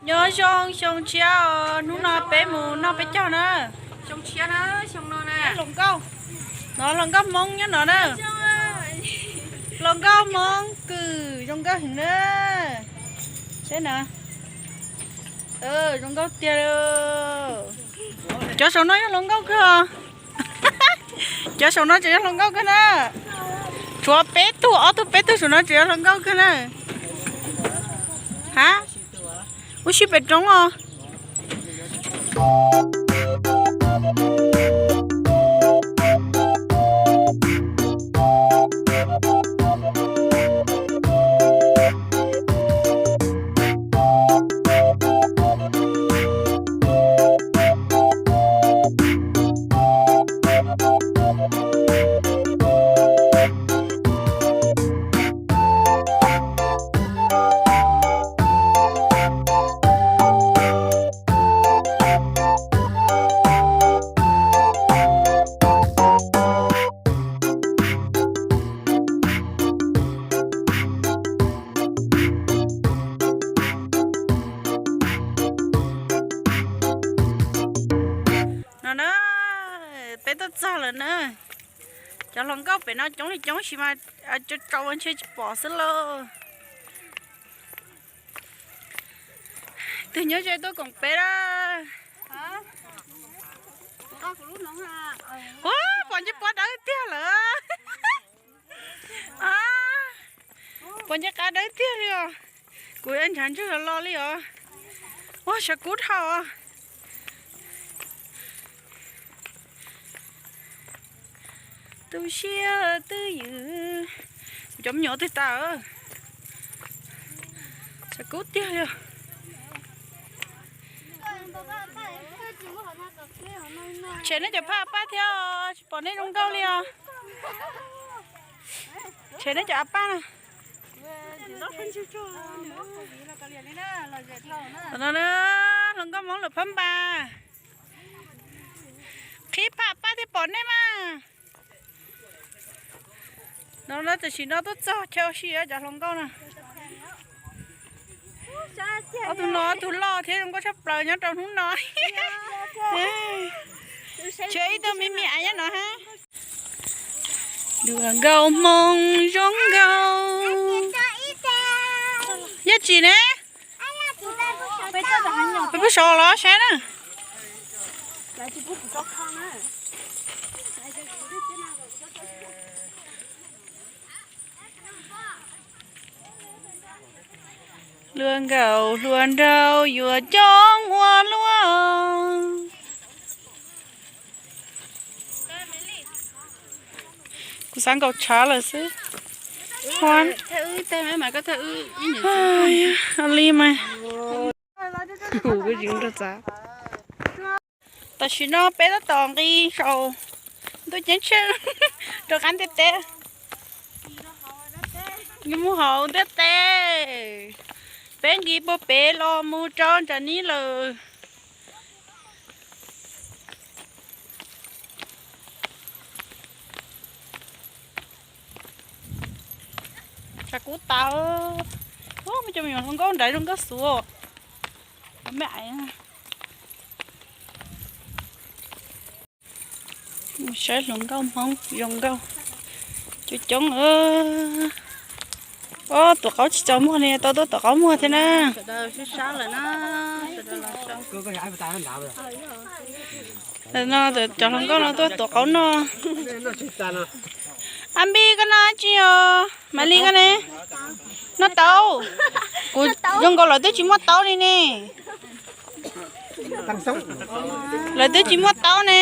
Nyob zoo xyoo tshiab os, hnub no peb mus noj peb caug na. Hluas nkauj, no hluas nkauj Hmoob nyob no na. Hluas nkauj Hmoob kws zoo nkauj heev na. Saib na, zoo nkauj tiag li. Cov saum no yog hluas nkauj kawg os. Cov saum no tseem yog hluas nkauj kawg na. Tshuav peb tug, ob tug peb tug saum no tseem yog hluas nkauj kawg na. Ha, ua si pem roob os. No na, peb tuaj txog lawm na. Cov hluas nkauj pem no coob li coob sis mas tso tso ua ntshe tsis pom xwb lauj. Tus nyob ze tuaj koom peb na. Ua, pom ncej pob dawb tiag lawm. Pom ncej qab dawb tiag li os. Kuv ntshav ntswg los li os. Ua, sav kub dhau. Tu siab twj ywm. Kuv cov me nyuam twg tas, sav kub tiag li. Tshem nej cov phaj paj thiab, tsis pom nej zoo nkauj li os. Tshem nej cov a paj na. Tam no na, hluas nkauj Hmoob lawm phab npas. Qhib phaj paj thiab pom nej mas. No na, tam sim no tuaj txog chaw ua si cov hluas nkauj na. Ob tug no ob tug loj thiab zoo nkauj tshaj plaws nyob rau hnub no. Tshuav ib tug me me aiv nyob no ha. Hluas nkauj Hmoob zoo nkauj. Yog tsis ne? Peb pub saud los saib na. Hluas nkauj hluas nraug yuav coob ua luaj. Kuv xav nkaum tshav lawm xwb. Li mas. Tam sim no peb tab tom nqis saum ntuj ceeb tsheej rov qab ntiaj teb. Nqis mus hauv ntiaj teb. Peb nqis puag pem los mus rau nram nib lawm. Tshav kub tas. Muaj cov me nyuam hluas nkauj nrad zoo nkauj xuav. Me aiv. Mus saib hluas nkauj Hmoob zoo nkauj coob coob. Ob, tuav qaub tsis txaus muag li, tau tuaj tuav qaub muag thiab na. No cov hluas nkauj no tuaj tuav qaub noj. Ab Npij, koj noj dab tsi os? Maiv Lis, koj ne? Noj taub. Kuv zoo nkaus lawv twb tsis muaj taub li ne. Lawv twb tsis muaj taub ne.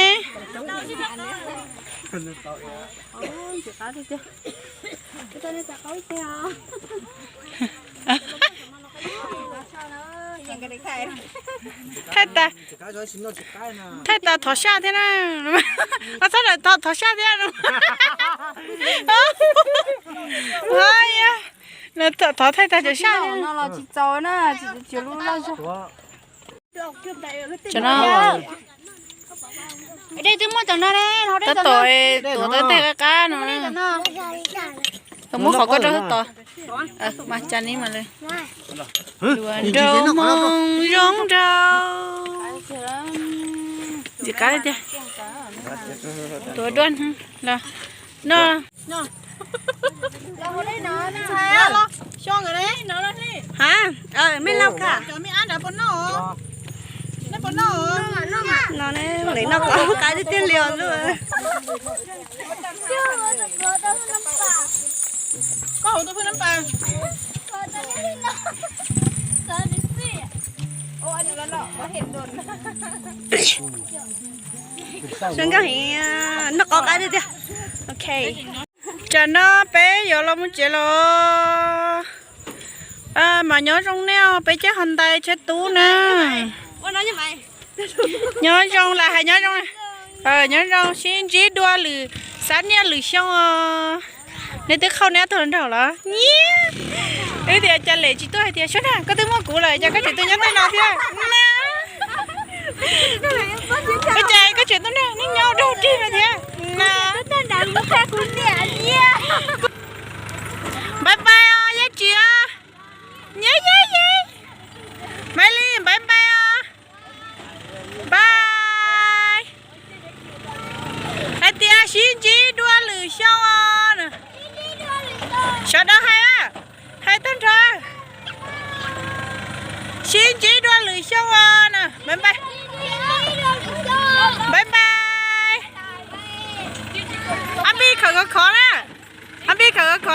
Thaij tas, thaij tas thov saj thiab na. Txhob daws thov saj thiab. Thov thaij tas cov saj no los tsis txaus na, tsis lub loj zog. Dej twb muaj tom no ne, tab tom tuav tau tej qab qab no. Tau muab qhov koj rau tab tom. Mas cas ni mas lawm. Hluas nraug Hmoob zoo Kav tiag. Tuav duab los no. Ha, mej lauj ka. No ne, noj qos qaib tiag tiag li os. Zoo nkauj heev, noj qos qaib tiag tiag. Ok. Tsam no peb yuav los mus tsev los. Mas nyob zoo nej os, peb cab Hyundai tsheb tub na. Nyob zoo, lam hais nyob zoo. Nyob zoo, sib ntsib dua lwm xab niaj lwm xyoo os. Nej twb qhauj neb ob tug hluas nraug los? Nyiaj. Wb tias cas lem tsis tuaj hais tias, Suab Nag, koj twb muaj kuv lawm cas koj tseem tuaj nyob tej no thiab? Ua cas koj tseem tuaj nrog neb nyob ua dog dig no thiab na? Bye bye os, Yaj Tsis os. Nyiaj, nyiaj, nyiaj. Maiv Lis, bye bye os. Bye. Hais tias sib ntsib dua lwm xyoo os. Sawv daws hais, hais tag nrho. Sib ntsib dua lwm xyoo os na. Bye bye. Bye bye. Ab Npij khawm khov khov na. Ab Npij khawm khov khov.